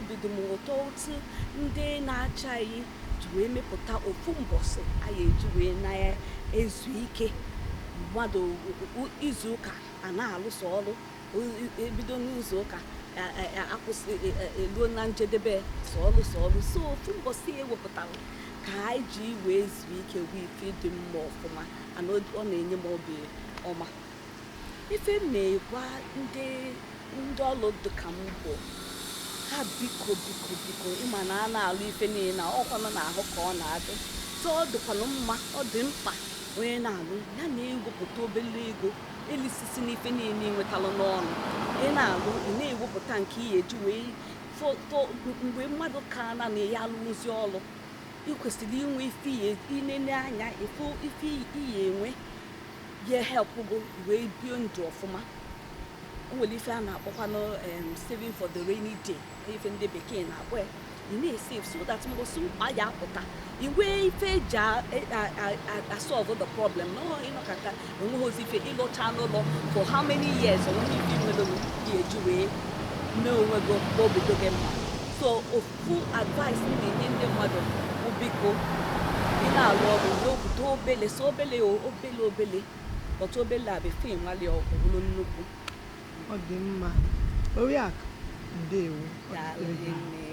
Obi dị m ụtọ otu ndị na-achị anyị ji wee mepụta ofu mbọsị anyị eji wee na-ezu ike. Mmadụ izu ụka a na-alụso ọrụ, ebido n'izu ụka akwụsị eluo na njedebe, sọ ọrụ, sọ ọrụ. So ofu mbọsị ewepụtara ka anyị ji wee zuo ike bụ ife dị mma ọfụma, and ọ na-enye m obi ọma. Ife m na-egwa ndị ọrụ dịka m bụ ha, biko, biko, biko, ịma na a na-alụ ife niile na ọkwanụ na-ahụ ka ọ na-adị. So ọ dịkwanụ mma, ọ dị mkpa onye na-alụ ya na-ewepụta obele ego elisisi n'ife niile ị nwetalụ n'ọnụ. Ị na-alụ, ị na-ewepụta nke ị eji wee mgbe mmadụ ka na ya alụzi ọrụ, ị kwesịrị inwe ife inene anya ife iyi enwe ya help go wee bie ndụ ọfụma. O nwere ife a na-akpọkwanụ saving for the rainy day, ife ndị bekee na-akpọ ya. Ị na-esave so that mgbọsị mkpa ya apụta, i nwee ife eji asolve the problem. Na ịnọkọta enweghị ozi ife ịlụcha n'ụlọ for how many years, onweghị ife nwere ị eji wee mee onwe gị ka obi dị gị mma. So ofu advice m na-enye ndị mmadụ bụ, biko, ị na-alụ ọrụ, wepụta obele, so obele o, obele obele, but obele a befe nwale ọ bụrụ nnukwu. Ọ dị mma, Oriakụ, ndewo. Ọ Daalụ dịrị gị. Nne.